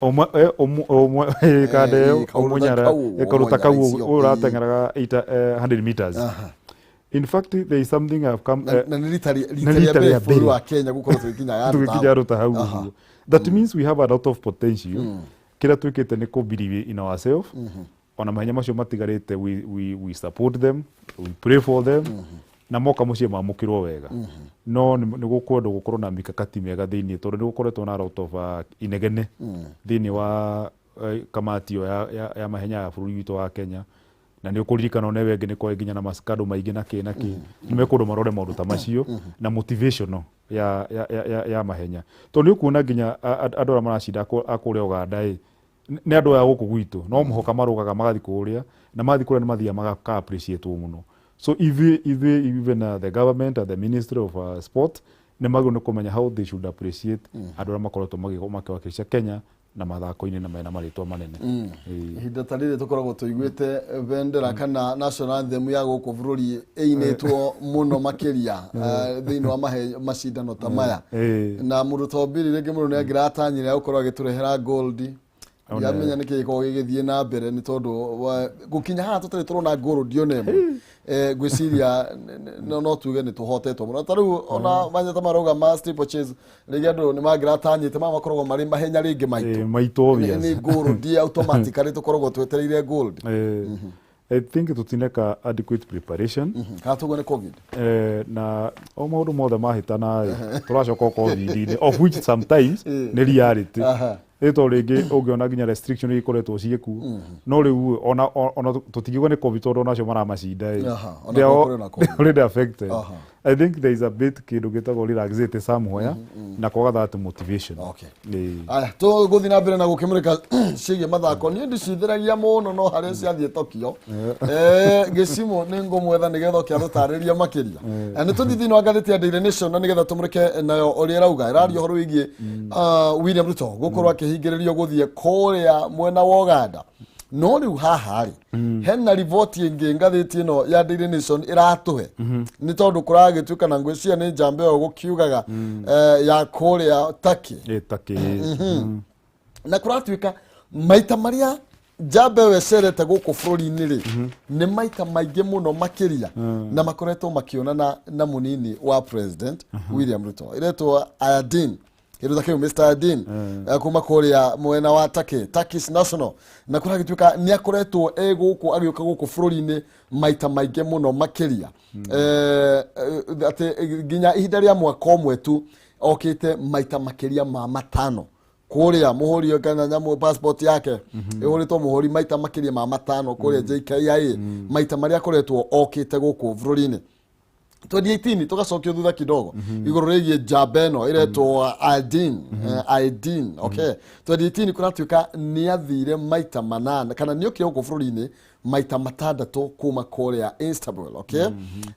Ũmwe kanda ĩyo. Kaũndũ ta ũmunyara kau, kaũndũ ta kau ũmũnyara icio, ũyũ ũrateng'eraga 100 meters. In fact, there is something I've come Na nĩ rita na rita rita rĩa rĩa mbere bũrũri mbere. wa Kenya gũkorwo tũgĩkinya handũ ta tũgĩkinya hau. handũ ta hau ũguo. That means we have a lot of potential. Kĩrĩa twĩkĩte nĩ kũ believe in ourselves. Ona mahenya macio matigarĩte, we support them, we pray for them, na moka mũciĩ mamũkĩrwo wega. No nĩ gũkwendwo gũkorwo na mikakati mĩega thĩinĩ, tondũ nĩ gũkoretwo na lot of inegene thĩinĩ wa kamati ĩyo ya mahenya ya bũrũri witũ wa Kenya. Na nĩ ũkũririkana onewe ĩngĩ nĩ kwarĩ nginya na mascandal maingĩ na kĩ na kĩ. Nĩ mekũndũ marore maũndũ ta macio na motivational ya mahenya, tondũ nĩ ũkuona nginya andũ arĩa maracinda a kũrĩa Ũganda ĩ nĩ andũ aya gũkũ gwitũ no mũhaka marũgaga magathiĩ kũrĩa, na mathiĩ kũrĩa nĩ mathiaga magaka appreciate mũno. So ithuĩ even the government and the Ministry of Sport nĩ magĩrĩirwo nĩ kũmenya how they should appreciate andũ arĩa makoretwo makĩwakilisha Kenya na mathako-inĩ na mena marĩtwa manene. Ĩĩ. Ihinda ta rĩrĩ tũkoragwo tũiguĩte bendera kana national anthem ya gũkũ bũrũri ĩinĩtwo mũno makĩria thĩinĩ wa macindano ta maya. Na mũndũ ta Obiri, rĩngĩ mũndũ nĩ angĩratanyire gũkorwo agĩtũrehera gold. Ndiramenya nĩkĩ gĩkoragwo gĩgĩthiĩ na mbere, nĩ tondũ gũkinya haha tũtarĩ tũrona gold ona ĩmwe. Ngwĩciria no tuge nĩ tũhotetwo mũno. Ta rĩu ona mahenya ta marauga ma steeplechase, rĩngĩ andũ nĩ mangĩratanyĩte maya makoragwo marĩ mahenya rĩngĩ maitũ. Ĩĩ, maitũ obvious. Nĩ gold automatically tũkoragwo twetereire gold. I think tũtineka adequate preparation. Kana tuguo nĩ COVID. Na o maũndũ mothe mahĩtana ĩ tũracoka o COVID-inĩ, of which sometimes nĩ reality. Ĩ tondũ rĩngĩ ũngĩona nginya restriction iria ikoretwo ciĩkuo, no rĩu ona tũtingiuga nĩ COVID, tondũ onacio maramacinda ĩ Ona they are korwo kũrĩ na COVID. They are already affected. I think there is a bit kĩndũ gĩtagwo relaxate somewhere na kwaga that motivation. Ĩĩ. Aya, tũgũthiĩ na mbere na gũkĩmũrĩka ciĩgiĩ mathako. Niĩ ndicithĩragia mũno, no harĩa ciathiĩ Tokyo, gĩcimo nĩ ngũmwetha nĩgetha oke atũtarĩrie makĩria. Nĩ tũthiĩ thĩinĩ wa ngathĩti ya Daily Nation na nĩgetha tũmũrĩke nayo ũrĩa ĩrauga. Ĩraria ũhoro wĩgiĩ William Ruto gũkorwo akĩhingĩrĩrio gũthiĩ kũrĩa mwena wa Ũganda. No rĩu haha rĩ, hena riboti ĩngĩ ngathĩti ĩno ya Daily Nation ĩratũhe, nĩ tondũ kũragĩtuĩka na ngwĩciria nĩ njamba ĩyo gũkiugaga ya kũrĩa Turkey. Ĩ Turkey. Na kũratuĩka maita marĩa njamba ĩyo ĩcerete gũkũ bũrũri-inĩ rĩ, nĩ maita maingĩ mũno makĩria, na makoretwo makĩonana na mũnini wa President William Ruto. Ĩretwo Aydin, kĩndũ ta kĩu, Mr Aydin, kuma kũrĩa mwena wa Turkey, Turkish National. Na kũragĩtuĩka nĩ akoretwo e gũkũ, agĩũka gũkũ bũrũri-inĩ maita maingĩ mũno makĩria. Atĩ nginya ihinda rĩa mwaka ũmwe tu okĩte maita makĩria ma 5 kũrĩa mũhũri, kana nyamũ passport yake ĩhũrĩtwo mũhũri maita makĩria ma 5 kũrĩa JKIA, maita marĩa akoretwo okĩte gũkũ bũrũri-inĩ. 2018, tũgacokio thutha kidogo igũrũ rĩgiĩ njamba ĩno ĩretwo Aydin, Aydin, okay. 2018 kũratuĩka nĩ athire maita 8, kana nĩ okire gũkũ bũrũri-inĩ maita 6 kuma kũrĩa Istanbul, okay.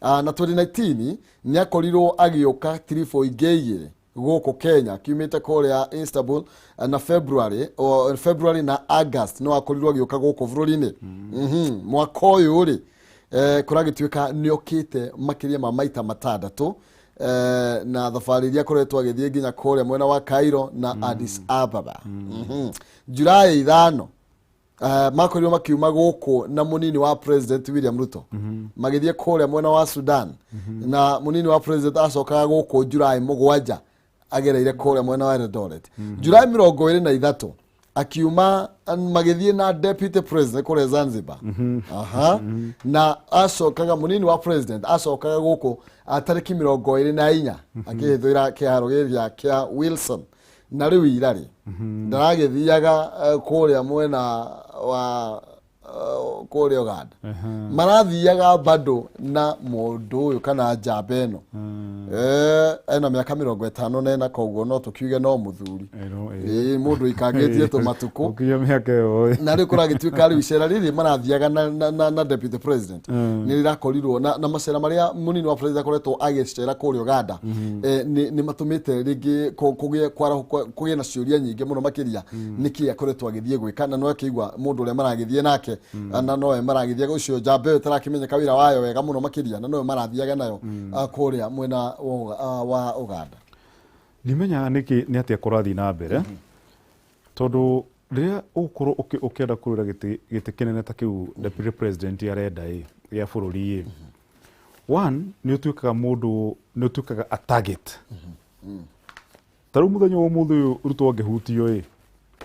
Na 2019 nĩ akorirwo agĩũka trip ingĩ 2 gũkũ Kenya kiumĩte kũrĩa Istanbul, na February, o, February na August no akorirwo agĩũka gũkũ bũrũri-inĩ. Mwaka ũyũ rĩ, kũragĩtuĩka nĩ okĩte makĩria ma maita 6, na thabarĩ iria akoretwo agĩthiĩ nginya kũrĩa mwena wa Cairo na Addis Ababa. July 5 makorirwo makiuma gũkũ na mũnini wa President William Ruto, magĩthiĩ kũrĩa mwena wa Sudan. Na mũnini wa President acokaga gũkũ July 7, agereire kũrĩa mwena wa Eldoret. July 23 akiuma magĩthiĩ na Deputy President kũrĩa Zanzibar. Aha. Na acokaga, mũnini wa President acokaga gũkũ tarĩki 24, akĩhĩthũĩra kĩharo gĩkĩa kĩa Wilson. Na rĩu irarĩ ndaragĩthiaga kũrĩa mwena wa kũrĩa Uganda, marathiaga bado na mũndũ ũyũ kana njamba ĩno. Ena mĩaka 54, koguo no tũkiuge no mũthuri. Ĩno, ĩĩ. Ĩĩ, mũndũ ikangĩtie tũmatukũ. Gũkinya mĩaka ĩyo ĩ. Na rĩu kũragĩtuĩka rĩu icera rĩrĩ marathiaga na Deputy President nĩ rĩrakorirwo na macera marĩa mũnini wa President akoretwo agĩcera kũrĩa Uganda, nĩ matũmĩte rĩngĩ kũgĩe na ciũria nyingĩ mũno makĩria nĩkĩ akoretwo agĩthiĩ gwĩka. Na no akĩigua mũndũ ũrĩa maragĩthiĩ nake, na nowe maragĩthiaga ũcio, njamba ĩyo ĩtarakĩmenyeka wĩra wayo wega mũno makĩria, na nowe marathiaga nayo kũrĩa mwena wa Uganda. Ndimenyaga nĩkĩ nĩ atĩa kũrathiĩ na mbere, tondũ Rĩrĩa ũgũkorwo ũkĩenda kũrũĩra gĩtĩ kĩnene ta kĩu deputy president arenda ĩ gĩa bũrũri ĩ, one, nĩ ũtuĩkaga mũndũ, nĩ ũtuĩkaga a target. Ta rĩu mũthenya wa ũmũthĩ ũyũ Ruto angĩhutio ĩ,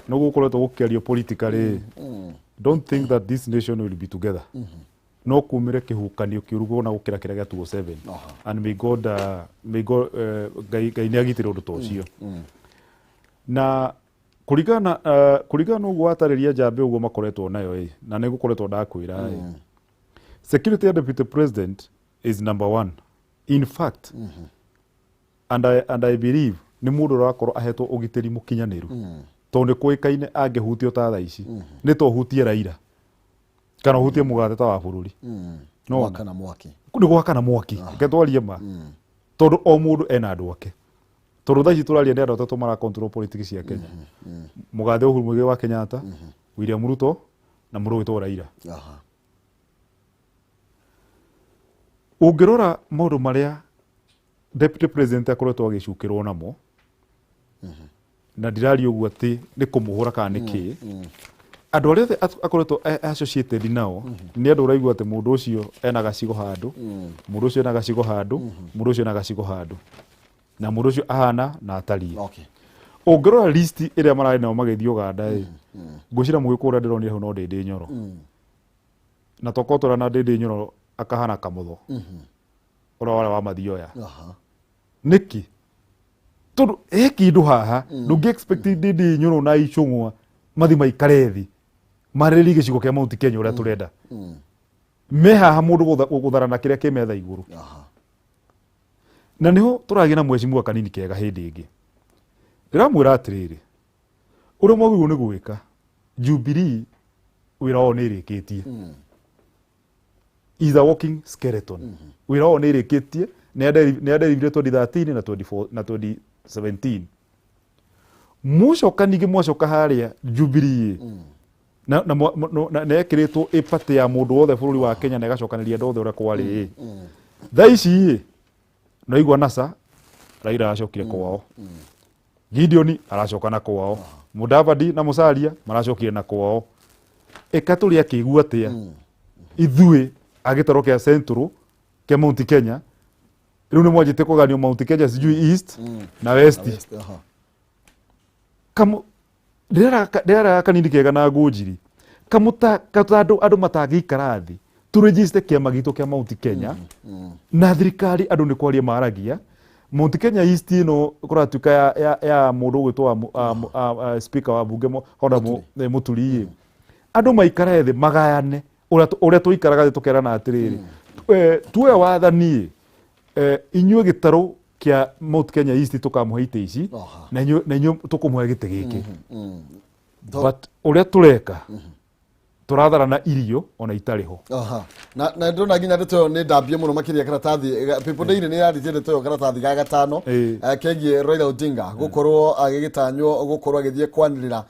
nĩguo gũkoretwo gũkĩario politically ĩ, don't think that this nation will be together. No kumĩre kĩhukanio kĩũru ona gũkĩra kĩrĩa gĩa 2007. And may God, may God, Ngai nĩ agitĩre ũndũ ta ũcio. Na kũringana na ũguo watarĩria njambĩ ũguo makoretwo nayo ĩ, na nĩ gũkoretwo ndakwĩra ĩ, security ya deputy president is number one. In fact, and I believe nĩ mũndũ ũrakorwo ahetwo ũgitĩri mũkinyanĩru, tondũ nĩ kũĩkaine angĩhutio ta thaa ici nĩ ta ũhutie Raila kana ũhutie mũgathe ta wa bũrũri. No Gwakana mwaki. Nĩ gwakana mwaki, reke twarie ma, tondũ o mũndũ ena andũ ake. Tondũ thaa ici tũraria nĩ andũ atatũ mara control politics cia Kenya: mũgathe Uhuru Muigai wa Kenyatta, William Ruto na mũndũ ũgwĩtwo Raila. Ũngĩrora maũndũ marĩa deputy president akoretwo agĩcukĩrwo namo, na ndiraria ũguo atĩ nĩ kũmũhũra kana nĩ kĩ, andũ arĩa othe akoretwo associated nao nĩ andũ ũraigua atĩ mũndũ ũcio ena gacigo handũ, mũndũ ũcio ena gacigo handũ, mũndũ ũcio ena gacigo handũ, na mũndũ ũcio ahana na atariĩ. Ũngĩrora list ĩrĩa mararĩ nao magĩthiĩ Ũganda ĩ, ngwĩciria mũgĩkũyũ ũrĩa ndĩronire hau no Ndĩndĩ Nyoro, na tokorwo tũrĩa na Ndĩndĩ Nyoro akahana kamũtho ũrĩa warĩ wa Mathioya. Nĩkĩ? Tondũ he kĩndũ haha ndũngĩ expect Ndĩndĩ Nyoro na Icũng'wa mathi maikare thĩ marĩrĩrie gĩcigo kĩa Mount Kenya ũrĩa tũrenda me haha mũndũ gũtharana kĩrĩa kĩ metha igũrũ. Na nĩho tũragĩa na mheshimiwa kanini kega. Hĩndĩ ĩngĩ ndĩramwĩra atĩrĩrĩ, ũrĩa mwagĩrĩirwo nĩ gwĩka, Jubilee wĩra wao nĩ ĩrĩkĩtie, is a walking skeleton. Wĩra wao nĩ ĩrĩkĩtie, nĩ aderivire 2013 na 24 na 2017. Mũcoka ningĩ mwacoka harĩa Jubilee na ekĩrĩtwo ĩ party ya mũndũ wothe bũrũri wa Kenya na ĩgacokanĩria andũ othe ũrĩa kwarĩ ĩ. Thaa ici ĩ naigua NASA Raila aracokire kwao, Gideon aracoka na kwao, Mudavadi na Musalia maracokire na kwao. Ĩka tũrĩ akĩigua atĩa ithuĩ a gĩtaro kĩa Central kĩa Mount Kenya? Rĩu nĩ mwanjĩtie kũganio Mount Kenya sijui East na West. West. Kamu ndĩraraga kanini kega na ngũnjiri kamuta kata andũ matangĩikara thĩ tũrĩnjiste kĩama gitũ kĩa Mount Kenya na thirikari. Andũ nĩ kwaria maragia Mount Kenya East ĩno kũratuĩka ya mũndũ ũgwĩtwo wa speaker wa bunge Honorable Mũturi ĩ. Andũ maikare thĩ magayane ũrĩa tũikaraga thĩ tũkerana atĩrĩrĩ, tuoya wathani ĩ, inyuĩ gĩtarũ kĩa Mount Kenya East tũkamũhe itĩ ici na inyuĩ tũkũmũhe gĩtĩ gĩkĩ. But ũrĩa tũreka, tũratharana irio ona itarĩ ho. Na ndona nginya ndeto ĩyo nĩ ndambie mũno makĩria karatathi People Daily nĩ yandĩkire ndeto ĩyo karatathi ga gatano. Kegiĩ Raila Odinga gũkorwo agĩgĩtanywo gũkorwo agĩthiĩ kwanĩrĩra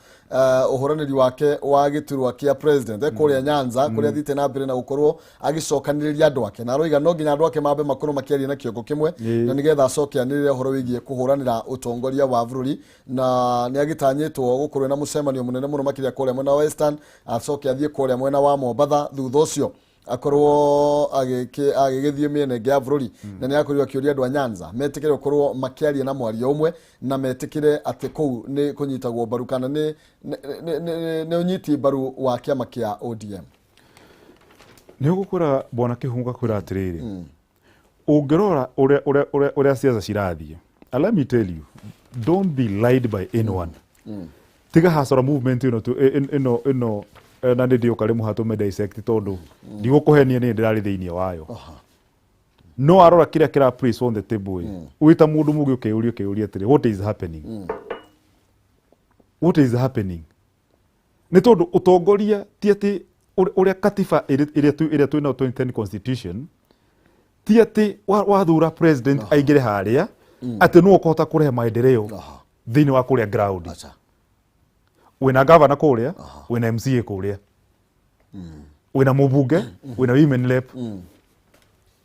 ũhũranĩri wake wa gĩturwa kĩa president kũrĩa Nyanza, kũrĩa athiĩte na mbere na gũkorwo agĩcokanĩrĩria andũ ake, na aroiga no nginya andũ ake mambe makorwo makĩaria na kĩongo kĩmwe na nĩgetha acoke anĩrĩre ũhoro wĩgiĩ kũhũranĩra ũtongoria wa bũrũri. Na nĩ agĩtanyĩtwo gũkorwo na mũcemanio mũnene mũno makĩria kũrĩa mwena wa Western, acoke athiĩ kũrĩa mwena wa Mombatha, thutha ũcio akorwo agĩgĩthiĩ mĩena ĩngĩ ya bũrũri. Na nĩ akorirwo akĩũria andũ a Nyanza metĩkĩre gũkorwo makĩaria na mwario ũmwe na metĩkĩre atĩ kũu nĩ kũnyitagwo mbaru kana nĩ ũnyiti mbaru wa kĩama kĩa ODM. Nĩ ũgũkwĩra bwana Kĩhunga, kwĩra atĩrĩrĩ, ũngĩrora ũrĩa siasa cirathiĩ, and let me tell you, don't be lied by anyone. Tiga hasara movement ĩno ĩno, na nĩ ndĩũka rĩmwe hatũme dissect, tondũ ndigũkũhenia nĩ ndĩrarĩ thĩinĩ wayo. No arora kĩrĩa kĩra place on the table ĩ, wĩ ta mũndũ mũgĩ ũkeyũria atĩrĩ, what is happening? What is happening? Nĩ tondũ ũtongoria ti atĩ ũrĩa katiba ĩrĩa twĩ nayo, 2010 constitution, ti atĩ wathura president aingĩre harĩa atĩ nĩwe ũkũhota kũrehe maendeleo thĩinĩ wa kũrĩa ground. Wĩna gavana kũrĩa, wĩna MCA kũrĩa, wĩna mũbunge, wĩna women rep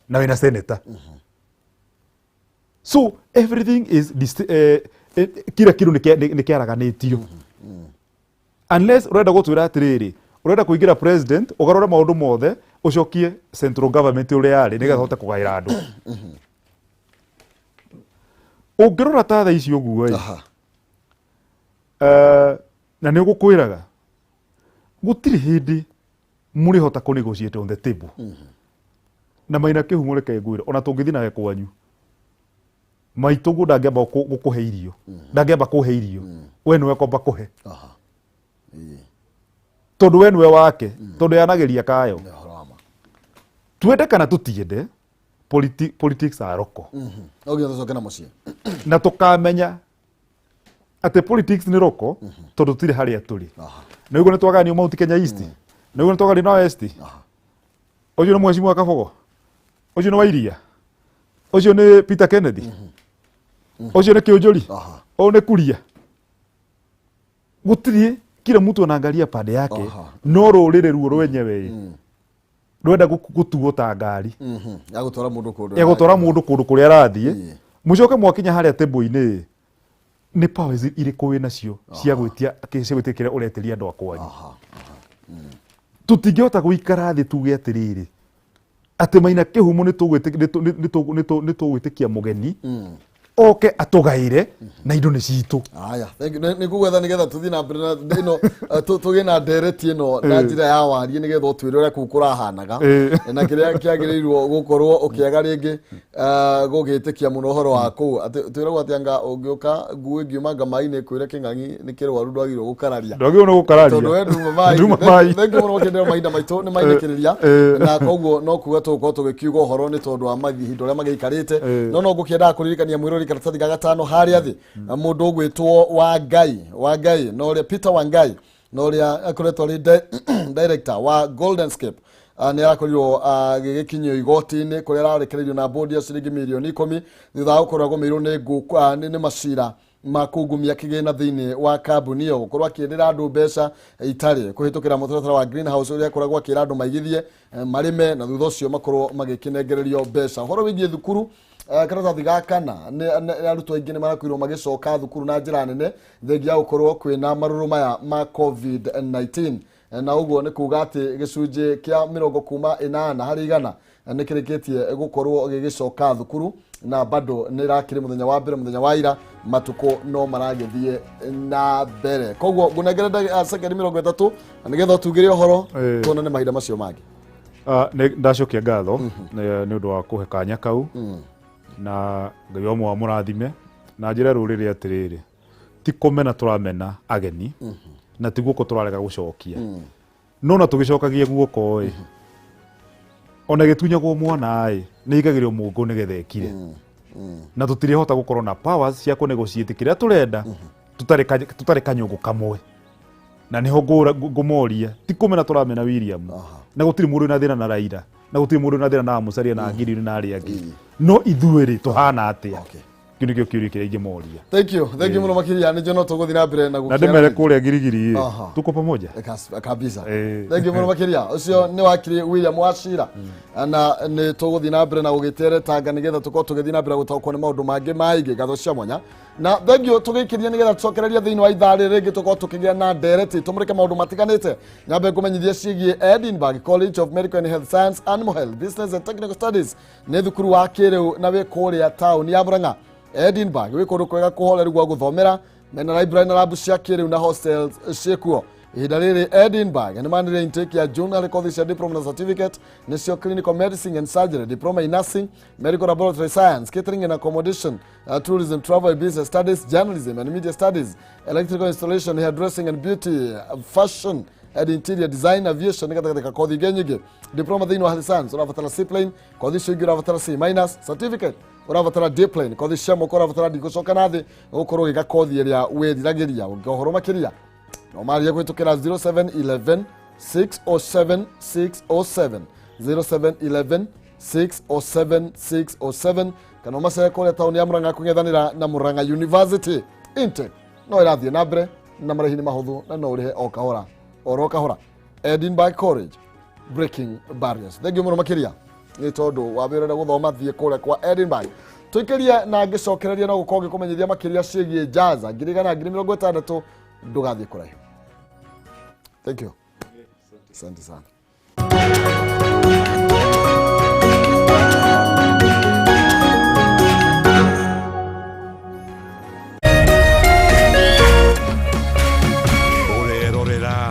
na wĩna senator. So everything is kila kĩndũ nĩ kĩaraganĩtio. Unless ũrenda gũtwĩra atĩrĩrĩ, ũrenda kũingĩra president, ũgarũre maũndũ mothe, ũcokie central government ũrĩa yarĩ, nĩgetha ũhote kũgaĩra andũ. Ũngĩrora ta thaa ici ũguo ĩ, na nĩ ũgũkwĩraga gũtirĩ hĩndĩ mũrĩhota kũ negotiate on the table. Na Maina Kĩhumo, reke ngwĩre, ona tũngĩthiĩ nawe kwanyu maitũguo, ndangĩamba gũkũhe irio, ndangĩamba kũhe irio, we nĩwe kwamba kũhe. Tondũ we nĩwe wake, tondũ yanageria kayo. Nĩ ũhoro wa ma. Twende kana tũtiende, politics are local. No nginya tũcoke na mũciĩ. Na tũkamenya atĩ politics nĩ local, tondũ tũtirĩ harĩa tũrĩ. Na ũguo nĩ twagayanio Mount Kenya East, na ũguo nĩ twagayanio na West. Ũcio nĩ Mheshimiwa Kabogo, ũcio nĩ Wairia, ũcio nĩ Peter Kennedy, ũcio nĩ Kĩũnjũri, ũyũ nĩ Kuria. Gũtirĩ, kila mtu anaangalia pande yake. No rũrĩrĩ ruo rwenyewe rwenda gũtuo ta ngari Ya gũtwara mũndũ kũndũ. Ya gũtwara mũndũ kũndũ kũrĩa arathiĩ. Mũcoke mwakinya harĩa table-inĩ, nĩ powers irĩkũ wĩ nacio cia gwĩtia kĩrĩa ũretĩria andũ a kwanyu? Tũtingĩhota gũikara thĩ tuge atĩrĩrĩ, atĩ Maina Kĩhumo nĩ tũgwĩtĩkia mũgeni oke atũgaĩre na indo nĩ citũ. Aya, thank you. Nĩ ngũgwetha nĩgetha tũthiĩ na mbere na ĩno, tũgĩe na ndereti ĩno na njĩra ya warie, nĩgetha ũtwĩre ũrĩa kũu kũrahanaga na kĩrĩa kĩagĩrĩirwo gũkorwo ũkĩaga rĩngĩ, gũgĩtĩkia mũno ũhoro wa kũu, atĩ twĩragwo atĩ anga ũngĩũka nguo ĩngiuma maĩ-inĩ kwĩre kĩng'ang'i nĩ kĩrwaru, ndwagĩrĩirwo gũkararia. Ndwagĩrĩirwo nĩ gũkararia. Tondũ we nduma maĩ. Nduma maĩ. Thank you mũno makĩria, mahinda maitũ nĩ mainĩkĩrĩria, na koguo no kuga tũgũkorwo tũgĩkiuga ũhoro nĩ tondũ wa mahinda ũrĩa magĩikarĩte. No ngũkĩendaga kũririkania mwĩrori karatathi ga gatano harĩa thĩ, mũndũ ũgwĩtwo wa Ngai wa Ngai na ũrĩa Peter Wangai, na ũrĩa akoretwo arĩ director wa Goldenscape, nĩ arakorirwo agĩgĩkinyio igoti-inĩ kũrĩa ararekereirio na bodi ya ciringi mirioni 10 thutha wa gũkorwo agũmĩirwo nĩ nĩ macira ma kungumia kĩgĩna thĩinĩ wa kambuni ĩyo, gũkorwo akĩrĩra andũ mbeca itarĩ kũhĩtũkĩra mũtaratara wa greenhouse ũrĩa akoragwo akĩra andũ maigithie, marĩme, na thutha ũcio makorwo magĩkĩnengererio mbeca. Ũhoro wĩgiĩ thukuru, karatathi ga kana, arutwo aingĩ nĩ marakorirwo magĩcoka thukuru na njĩra nene thengia ya gũkorwo kwĩna marũrũ maya ma COVID-19, na ũguo nĩ kuga atĩ gĩcunjĩ kĩa 80% nĩ kĩrĩkĩtie gũkorwo gĩgĩcoka thukuru, na bado nĩ ĩrakĩrĩ mũthenya wa mbere, mũthenya wa ira, matukũ no maragĩthiĩ na mbere. Koguo ngũnengere sekendi 30 na nĩgetha ũtugĩre ũhoro, tuonane mahinda macio mangĩ. Ndacokia ngatho nĩ ũndũ wa kũhe kanya kau, na Ngai wa mwa mũrathime, na njĩra rũrĩrĩ atĩrĩrĩ, ti kũmena tũramena ageni, na ti guoko tũrarega gũcokia, no na tũgĩcokagia guoko ĩ, ona gĩtunyagwo mwana ĩ, nĩ igagĩrĩo mũngũ nĩgetha ĩkire, na tũtirĩhota gũkorwo na powers cia kũnegotiate kĩrĩa tũrenda tũtarĩ kanyũngũ kamwe. Na nĩho ngũmoria, ti kũmena tũramena William, na gũtirĩ mũndũ wĩna thĩna na Raila, na gũtirĩ mũndũ wĩna thĩna na Musalia na Gideon na arĩa angĩ, no ithuĩ rĩ, tũhana atĩa? Kĩu nĩkĩo kĩũria kĩrĩa ingĩmoria. Thank you, thank you mũno makĩria. Nĩ njũĩ no tũgũthiĩ na mbere na na ndĩmere kũrĩa Girigiri ĩ, tuko pamoja. Kabisa. Thank you mũno makĩria. Ũcio nĩ wakiri William Wachira, na nĩ tũgũthiĩ na mbere na gũgĩteretanga nĩgetha tũkorwo tũgĩthiĩ na mbere gũtaũkwo nĩ maũndũ mangĩ maingĩ. Ngatho cia mwanya na thank you. Tũgĩikĩria nĩgetha tũcokererie thĩinĩ wa ithaa rĩrĩ rĩngĩ, tũkorwo tũkĩgĩa na ndereti tũmũrĩke maũndũ matiganĩte. Nyambe ngũmenyithie ciĩgiĩ Edinburgh College of Medical and Health Science, Animal Health, Business and Technical Studies. Nĩ thukuru wa kĩrĩu na wĩ kũrĩa taũni ya Murang'a. Edinburgh wĩ kũndũ kwega kũhoreru gwa gũthomera, mena library na lab cia kĩrĩu na hostels ciĩkuo. Ihinda rĩrĩ Edinburgh nĩ manĩrĩire intake ya June harĩ kothi cia diploma na certificate, nĩcio clinical medicine and surgery, diploma in nursing, medical laboratory science, catering and accommodation, tourism, travel and business studies, journalism and media studies, electrical installation, hairdressing and beauty, fashion and interior design, aviation, nĩ gatagatĩ ka kothi ingĩ nyingĩ. Diploma thĩinĩ wa health science ũrabatara C plain, kothi icio ingĩ ũrabatara C minus, certificate ũrabatara D plain, kothi cia moko ũrabatara D gũcoka na thĩ gũkorwo ũgĩka kothi ĩrĩa wĩriragĩria. Ũngĩ ũhoro makĩria no marie kũhĩtũkĩra 0711 607 607, 0711 607 607, kana ũmacere kũrĩa taũni ya Murang'a kũng'ethanĩra na Murang'a University. Intake no ĩrathiĩ na mbere, na marĩhi nĩ mahũthũ na no ũrĩhe o kahora oro kahora. Edinburgh College, breaking barriers. Thank you mũno makĩria nĩ tondũ wa wĩrore gũthoma, thiĩ kũrĩa kwa Edinburgh. Tũikĩrie na ngĩcokereria no gũkorwo ngĩkũmenyithia makĩria ciĩgiĩ Jaza 100,000, 60,000. Ndũgathiĩ kũraihu. Thank you, asante sana.